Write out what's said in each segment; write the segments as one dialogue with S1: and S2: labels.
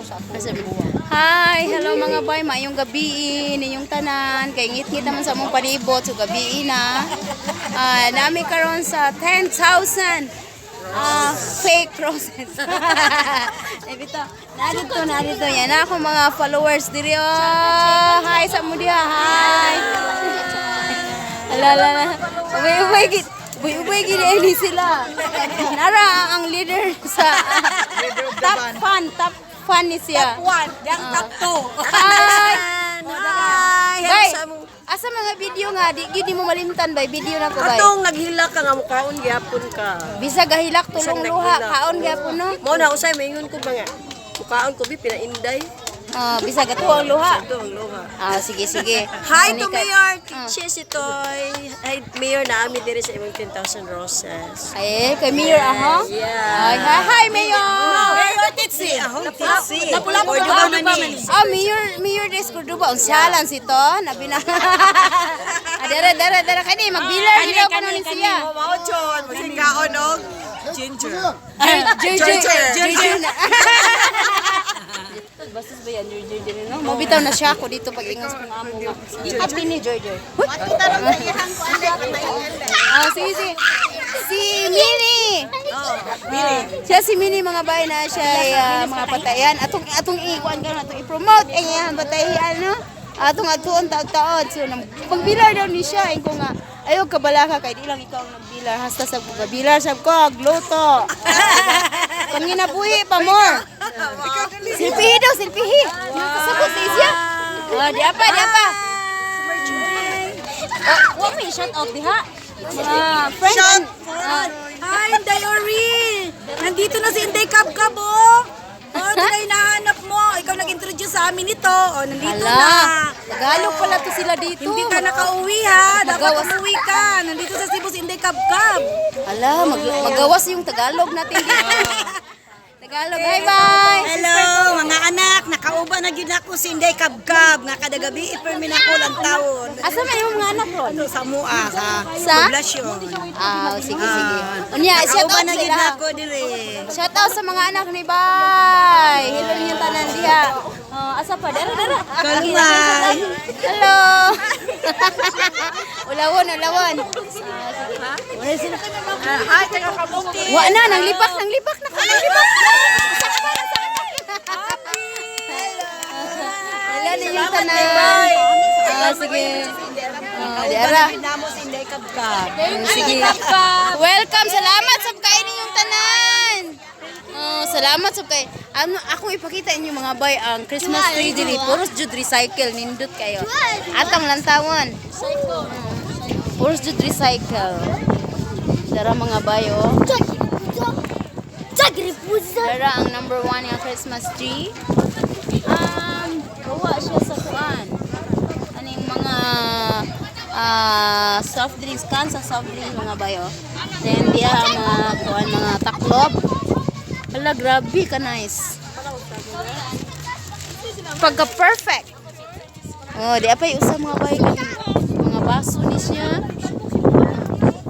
S1: Hi, hello mga bay, maayong gabi ninyong tanan. Kay ngit-ngit naman sa among palibot, so gabi na. Nami karon sa 10,000 fake roses. Eh, bitaw, narito, narito. Yan na ako mga followers diri. Oh, hi sa mo diha, hi. Ala, ala, ala. Ubay, ubay, gid. Ubay, ubay, gid ni sila. Nara ang leader sa top fan ni siya.
S2: Top 1, yang top 2.
S1: Hi!
S2: Hi! Hello
S1: Bay,
S2: sa among
S1: asa mga video nga, di gid mo malimtan bay, video na ko bay.
S2: Atong naghila ka nga mukaon gyapon ka.
S1: Bisag gahilak tulong
S2: Bisag
S1: luha,
S2: naghilak.
S1: kaon gyapon no.
S2: Mao na usay maingon ko ba nga. Mukaon ko bi pinainday.
S1: Ah, bisag ato ang luha.
S2: Ito ang luha.
S1: Ah, sige sige.
S2: Hi to
S1: Ani
S2: Mayor Kitche Sitoy. Hi Mayor, naami diri sa imong 10,000 roses.
S1: Ay, kay Mayor aha.
S2: Yeah.
S1: Ay, hi, hi Mayor.
S2: Mayor Titsi. Titsi. Lapu-lapu ba man?
S1: Ah, Mayor, Mayor Des Cordoba, unsa lang si to, nabi na. Ah, dere dere dere kani magbilar ni daw kuno ni siya.
S3: Mao chon, masing kaon og ginger.
S1: Ginger,
S3: Ginger.
S1: ginger na. Bastos ba yan, Ginger din, no? Mabitaw na siya ako dito pag ingon sa mga amo nga. Happy ni Ginger. Ah, sige, sige. Si Mini! Mini. Siya si Mini mga bay na siya ay, mga patayan. Atong atong ikuan karon atong i-promote ang iyang patayan no. Atong atuon taod-taod. So pagbilar daw ni siya inko nga ayaw kabalaka kay di lang ikaw ang nagbilar hasta sa gabilar sab ko agluto. Panginabuhi pa more. Silpihi daw, silpihi. Nakasabot sa isya. Oh, di apa, di apa. Oh, wa may shout out diha. Ah, friend and,
S4: Hi, Inday Ori! Nandito na si Inday Kabkab, oh! Oh, ito na hinahanap mo. Ikaw nag-introduce sa amin ito. Oh, nandito
S1: Ala,
S4: na.
S1: Tagalog pala to sila dito.
S4: Hindi ka nakauwi, ha? Dapat
S1: Magawas.
S4: umuwi ka. Nandito sa Cebu si Inday Kabkab.
S1: Ala, magawas yung Tagalog natin dito. Tagalog, hi bye.
S5: Hello mga anak, nakauban na gyud ako si Inday Kabkab nga kada gabi ipermi na ko lang taon.
S1: Asa man yung mga anak ron?
S5: Sa mua sa
S1: Sa?
S5: poblasyon.
S1: Ah, sige sige. Unya, shout
S5: Nakauban
S1: out
S5: na gyud
S1: sila.
S5: ako diri.
S1: Shout out sa mga anak ni Bay. Hello ninyong tanan diha. Oh, asa pa? Dara dara.
S5: Kalmay.
S1: Hello. Ulawon, ulawon. Ah, sige. Wala sila.
S3: Hi taga Kabuti.
S1: Wa na, nanglipak, nanglipak na, nanglipak. Hello ninyong tanan. Ah, sige. Ah, di ara.
S5: Namo si Inday Kabkab.
S1: Sige. Welcome, salamat sa kain ninyong tanan. Oh, salamat sa kay. Ano ako ipakita inyo mga bay ang Christmas tree diri puros jud recycle nindot kayo. Atang lantawan. Puros jud recycle. Dara mga bay oh. Dara ang number one nga Christmas tree. Gawa siya sa kuan. Aning mga soft drinks kan sa soft drinks mga bayo. Then diha ang mga kuan mga taklob. Hala grabe ka nice. Pagka perfect. Oh, di apay usa mga bayo mga baso ni siya.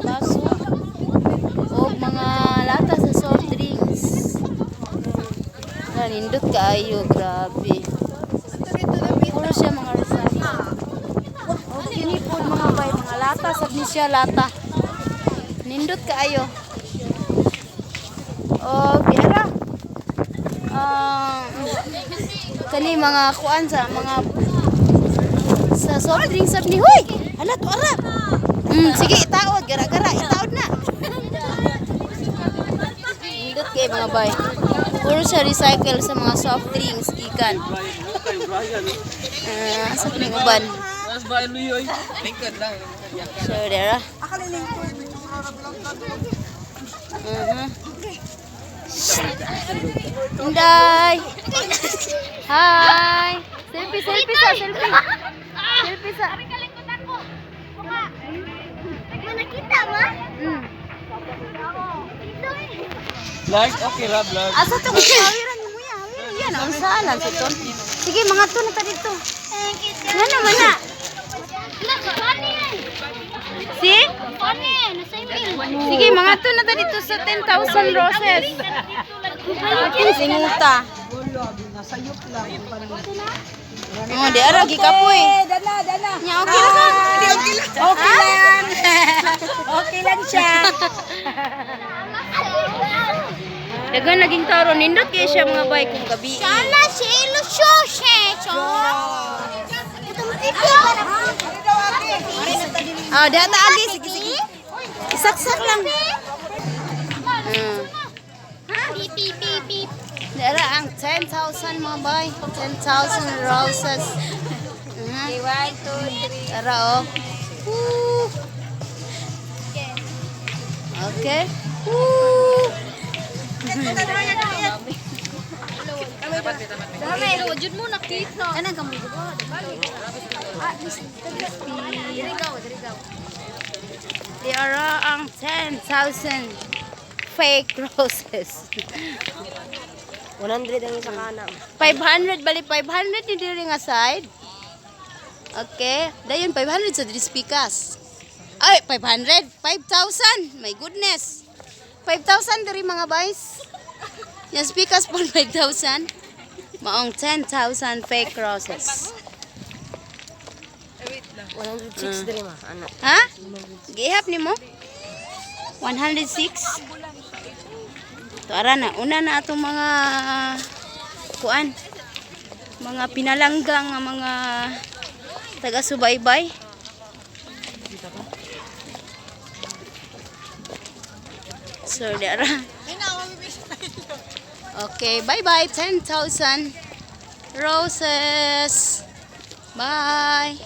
S1: Baso. O mga lata sa soft drinks. Ah, nindot kaayo, grabe. Puro siya mga recycle. O kini pod mga bay, mga lata sab ni siya lata. Nindot kaayo. O ara. Ah, kani mga kuan sa mga sa soft drinks sab ni Hoy. Hala to ara. Sige itaod, gara-gara itaod na. Nindot kay mga bay. Puro siya recycle sa mga soft drinks gikan. Ah, sa pining uban. So there ah. Inday. Hi. Selfie, selfie sa, selfie. Selfie sa.
S6: Nakita ba?
S7: Vlog? Okay ra, vlog.
S1: Asa to kung hawiran mo ya, hawiran yan ang salan sa to. Sige, mga to na ta dito. Nga naman na. Si? Sige, mga to na ta dito sa 10,000 roses. Atin singuta. Oh, di ara gikapoy.
S4: Dala, dala.
S1: Nya okay ra ka.
S4: Okay lang. Okay lang siya.
S1: Dagan naging taro nindot kay siya mga bay kung gabi.
S6: Sana si Ilusyo,
S1: Ah, di ata agi sige sige. Isaksak lang.
S6: Beep, beep, beep, beep.
S1: Dara ang 10,000 mga bay. 10,000 roses.
S4: 1, 2, 3.
S1: Tara oh. Woo. Okay. Woo.
S6: Jud mo nakita.
S1: Kanang kamoy. Dara ang 10,000 fake roses.
S2: 100 ang isa kana.
S1: 500 bali 500 ni diri nga side. Okay, dayon 500 sa diri speakers. Ay, 500, 5,000. My goodness. 5,000 diri mga guys. Yung speakers po 5,000. Maong 10,000 fake roses.
S2: 106 diri ma, ana.
S1: Ha? Gihap nimo? 106. To ara na, una na atong mga kuan. Mga pinalanggang nga mga taga-subaybay. So, dara. Okay, bye-bye. 10,000 roses. Bye.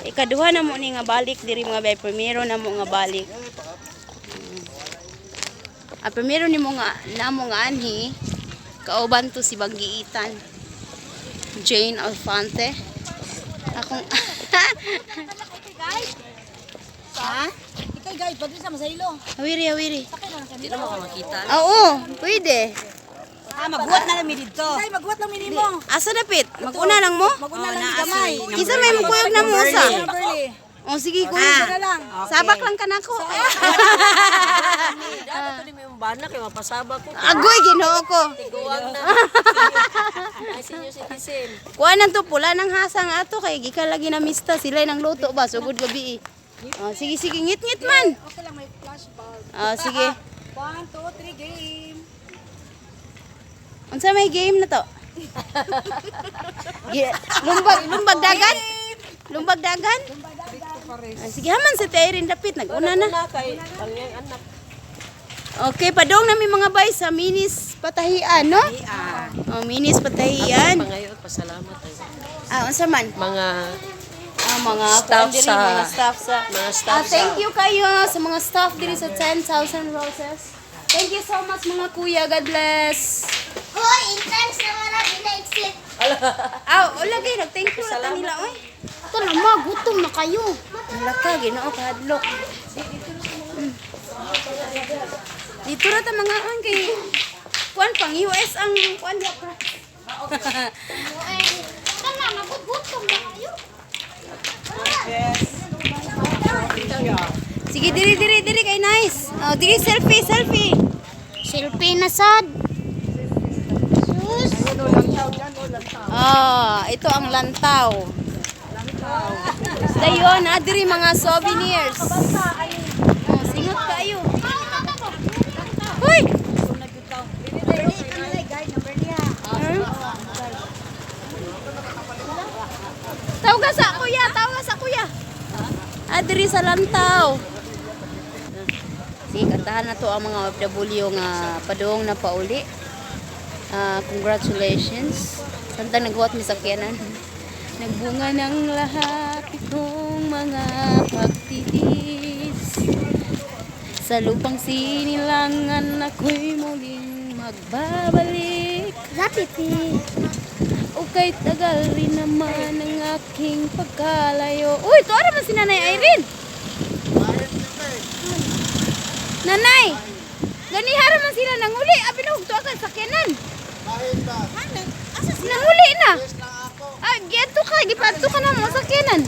S1: Ikaduha na mo ni nga balik diri mga bay, primero na mo nga balik. Ah, primero ni mo nga namo nga anhi kauban to si Banggiitan. Jane Alfante. Akong Ha?
S4: Ikay guys, pagdito sa masaylo.
S1: Hawiri, hawiri.
S2: Di na mo ka makita.
S1: Oo, pwede.
S5: Ah, maghuwat na lang mi didto.
S4: Ay, maghuwat lang minimo.
S1: Asa dapit? Maguna lang mo?
S4: Maguna lang ni gamay.
S1: Kinsa may mukuyog na mo sa?
S4: Kimberly.
S1: Oh, sige kuya.
S4: Na lang.
S1: Sabak lang kanako.
S2: Dapat to ni mo bana kay mapasaba ko.
S1: Agoy Ginoo ko.
S2: Tiguang na. Ay senior citizen.
S1: Kuha nang to pula ng hasang ato kay gikan lagi na mista sila nang luto ba sugod gabi eh. Oh, sige sige ngit-ngit man.
S4: Okay lang, may flash bulb.
S1: Oh, sige.
S4: 1, 2, 3, game.
S1: Unsa may game na to? Lumbag lumbag dagan? Lumbag dagan? Ah, sige haman sa Tyrene dapit naguna na.
S2: Na kay pangyang anak.
S1: Okay, padong nami mga bay sa Minis Patahian, no? Oh, Minis Patahian.
S2: Pangayo pasalamat ay
S1: Ah, unsa man?
S2: mga
S1: Ah, mga
S2: Staff
S1: kuan diri,
S2: sa-
S1: mga staff sa
S2: mga staff
S1: Ah, thank you kayo sa mga staff diri sa 10,000 Roses. Thank you so much mga kuya. God bless.
S6: Hoy, intense naman ang ina-exit.
S1: Ah, wala kay nag-thank you ra ta nila oy.
S6: Ito na ma, gutom na kayo.
S1: Wala ka Ginoo kahadlok. Dito ra ta mga on kay kuan pang US ang kuan wa ka.
S6: Ito na, magugutom na kayo.
S1: Sige diri diri diri kay nice. Oh, diri selfie selfie.
S6: Selfie na sad. Sus.
S1: Ah, ito ang lantaw. Dayon, ah, diri mga souvenirs. Oh, singot kayo. Hoy! Hmm? Tawag sa kuya, tawag sa kuya. Ah, diri sa lantaw. Sige, kantahan na to ang mga OFW nga padung na pauli. Ah, congratulations. Samtang naghuwat mi sakyanan. Nagbunga ng lahat itong mga pagtitiis. Sa lupang sinilangan ako'y muling magbabalik.
S6: Zapiti.
S1: O kay tagal rin naman ang aking pagkalayo. Uy, ito naman si Nanay Irene. Nanay! Ganihara man sila nanguli. Abi na hugto ka sakyanan. Nanguli na. Ah, giadto ka, gipadto ka na mo sakyanan.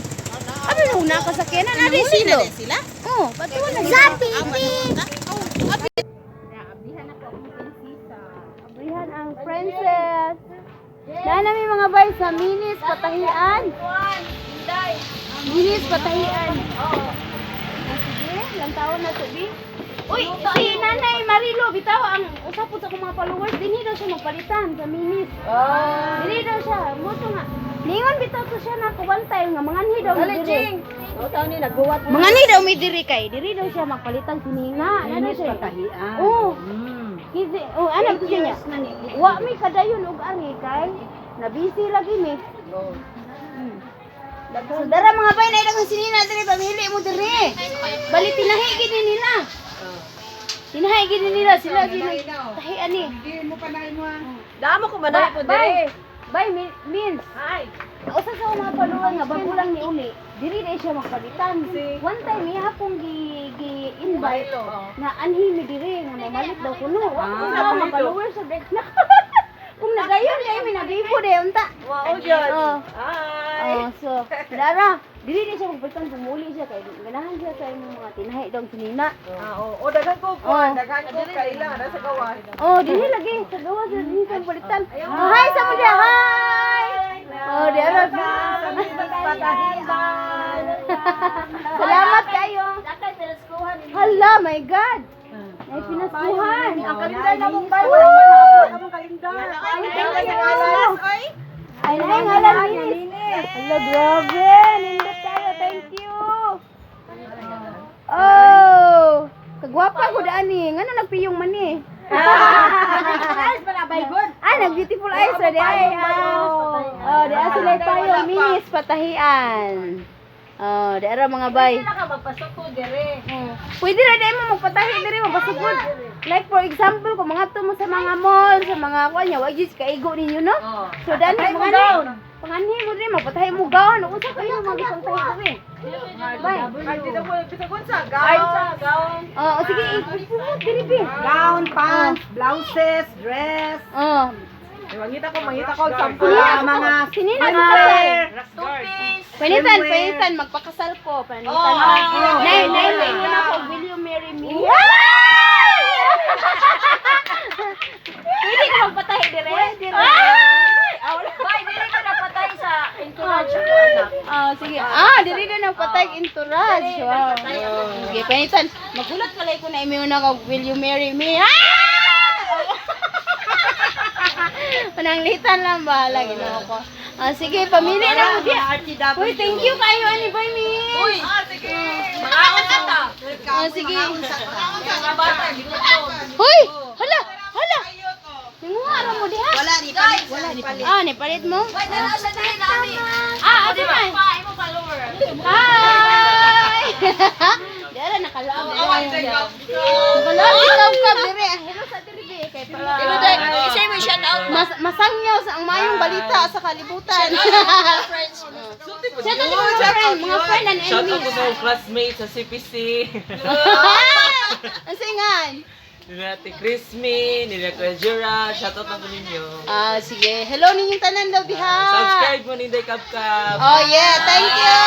S1: Abi na una ka sakyanan, abi silo.
S5: Sila?
S1: Oh, padto na.
S6: Zapiti.
S1: Naablihan ako akong Princess. Daan namin, mga bay, sa Minis Patahian. Minis Patahian. Ah, sige, lang taon na to, bi. Uy, si Nanay Marilo, bitaw ang usa po sa akong mga followers, dinhi daw siya magpalitan sa Minis. Dinhi daw siya, mo to nga. Ningon bitaw to siya na one time nga manganhi daw mi diri. Manganhi daw mi diri kay diri daw siya magpalitan si Nina. Ano siya?
S5: Patahian.
S1: Oo. Kasi, oh, ano to siya niya? Wa mi kadayon og ari kay nabisi lagi mi. So, dara mga bay, na ilang sinina diri pamili mo diri. Bali tinahi gid ni nila. Tinahi gid ni nila sila sila. Tahi ani.
S2: Damo ko man po
S1: Bay,
S2: dire.
S1: bay means.
S2: Hi.
S1: Usa sa mga paluan nga bago lang ni uli, diri na siya magpalitan. One time iya akong gi invite na anhi mi diri nga mamalit daw kuno. Wa ko na mga followers sa break na. Kung nagayon kay mi nabibo de unta.
S2: Wow, jud.
S1: Oh.
S2: Hi.
S1: Oh, so dara, diri na siya magpalitan, pumuli siya kay ganahan siya sa imong mga tinahi daw sinina.
S3: Ah, oo. Oh, daghan ko po.
S1: Oh.
S3: Daghan ko kaila na sa gawas.
S1: Oh, diri lagi sa gawas diri sa palitan. Oh, hi sa mo diha. Hi. Oh, di ara. Salamat kayo. Hala, my God. Ay, pinaskuhan.
S3: Ang kalendar na mong bay.
S1: Woo!
S3: Wala kalendar.
S1: Ay, thank you. Ay, nay, ngalan, linis. Hala, grabe. Nindot kayo. Thank you. Oh, kagwapa ko daan eh. Ngano nagpiyong man eh. Ah, nag-beautiful eyes ra di ay. Oh, di ay sila tayo minis patahian. Oh, di ara mga bay.
S2: Ka magpasok ko dire.
S1: Pwede ra di mo magpatahi diri mapasugod. Like for example, kung mga mo sa mga mall, sa mga kuan niya, wa gyud kaigo ninyo, no? So dan mga gown. Panganhi mo diri magpatahi mo gown. Unsa kayo mga gipang tahi diri? Bay.
S3: Ay, dito po. Bisagon sa gown.
S2: Gown.
S1: Oh, sige, i-promote diri bi.
S5: Gown, pants, blouses, dress.
S1: Oh.
S3: Mangita ko, mangita ko. Sample.
S1: Sinina
S5: mga
S1: sinina
S5: swimwear.
S1: Panitan,
S5: Swimwear.
S1: panitan, magpakasal ko. Panitan.
S2: Oh.
S1: Nay, nay, nay, na ako. Will you marry me? Pwede ka magpatahi dire? Pwede.
S2: Bay, dire ka napatay sa entourage ko anak.
S1: Ah, sige. Ah, dire na nagpatay entourage. Wow. Sige, panitan. Magulat pala ko na imiw na ko, will you marry me? Ah! Pananglitan lang ba? Lagi na ako. Ah, sige, pamili na mo diya. Uy, thank you kayo, ani boy, miss.
S2: Uy,
S3: Sige.
S2: Mangaon sa ta.
S1: Ah, sige.
S2: Mga bata ginutom.
S1: Hoy! Hala! Hala! Nanguha ra mo diha.
S5: Wala ni palit. Wala ni palit.
S1: Ah, ni palit mo?
S2: Bay, dala sa dire nami.
S1: Ah, adi man.
S2: Pa, imo follower.
S1: Hi! Dara nakalaab. Nakalaab ikaw ka dire. Hello sa dire be kay para.
S2: Imo dai, isa mo shout out.
S1: Mas masangyaw sa ang mayong balita sa kalibutan.
S2: Friends mo.
S1: Shout out mga friend, mga friend and
S7: Shout out
S1: enemies.
S7: ko sa akong classmates sa CPC.
S1: Ang singan.
S7: Nila Ate Chrismi, nila Kuya Jura, shout out na ko ninyo.
S1: Ah, sige. Hello ninyong tanan daw diha.
S7: Subscribe mo Ninday Kabkab.
S1: Oh yeah, thank you.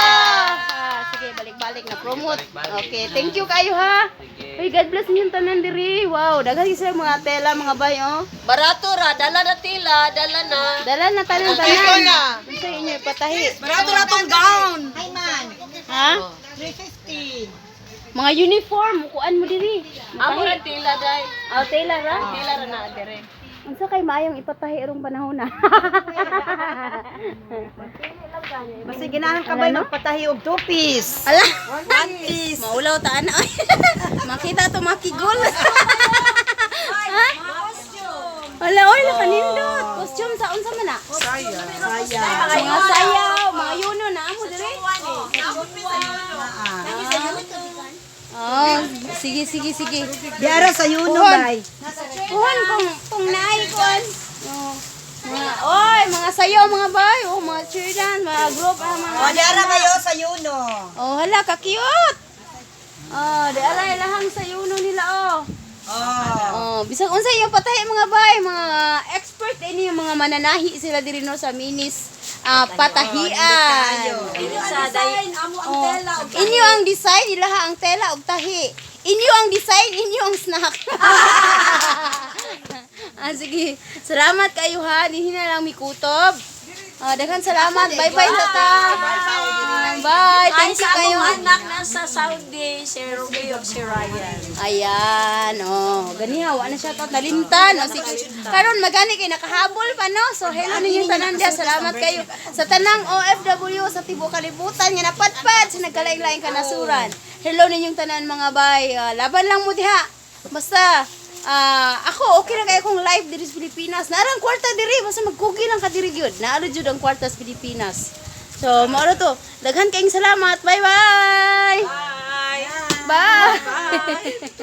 S1: Ah, sige, balik-balik na promote.
S7: Balik-balik.
S1: Okay, thank you kayo ha.
S7: Sige.
S1: Uy, God bless ninyong tanan diri. Wow, daghan sila mga tela, mga bay oh.
S2: Barato ra, dala na tila, dala na.
S1: Dala na tanan tanan. Unsa inyo ipatahi?
S5: Barato na tong gown. Hi man.
S1: Ha?
S5: 350.
S1: Mga uniform, kuan mo diri.
S2: Amo ra tila dai.
S1: Oh, tela ra.
S2: Tila ra na dire.
S1: Unsa kay maayong ipatahi irong panahon na?
S5: Basta ginahan ka ba magpatahi og two piece?
S1: Ala.
S5: One piece.
S1: Maulaw ta ana. oy. Makita to makigol. Ha? Wala oy, nakanindot. Costume sa unsa man na?
S5: Saya.
S1: Mga sayaw, mga yuno na amo dire. Oh, sige sige sige.
S5: Diara sa yuno
S1: Puhon.
S5: bay.
S1: Puhon kung naay kuan. Oh. Mga oy, mga sayaw mga bay, oh, mga cheerdan, mga group, ah, mga
S5: O diara kayo sa yuno.
S1: Oh, hala ka cute. Oh, di ala ilahang sa yuno nila oh.
S5: Oh.
S1: Oh, bisag unsa yung patay mga bay, mga expert ini yung mga mananahi sila diri no sa minis patahian.
S5: Inyo ang design, amo ang
S1: Oh.
S5: tela.
S1: Inyo ang design, ilaha ang tela og tahi. Inyo ang design, inyo ang snack. Ah, sige. Salamat kayo ha. Dinhi na lang mikutob. Ah, daghan salamat. Bye-bye sa ta. Bye.
S2: Ay,
S1: Thank you
S2: sa
S1: kayo.
S2: akong anak nasa Saudi, si Ruby ug si Ryan.
S1: Ayan, oh. Ganiha, wa na siya tot nalimtan. Oh, sige. Karon magani kay nakahabol pa, no. So hello ninyong tanan diya. Salamat kayo sa tanang OFW sa tibuok kalibutan nga napadpad sa nagkalain-laing kanasuran. Hello ninyong tanan, mga bay. Ah, laban lang mo diha. Basta ako okay ra kayo kung live diri sa Pilipinas. Naarang kwarta diri, basta magkugi lang ka diri gyud. Naaro jud ang kwarta sa Pilipinas. So, mao ra to. Daghan kayong salamat. Bye-bye.
S7: Bye!
S1: Bye.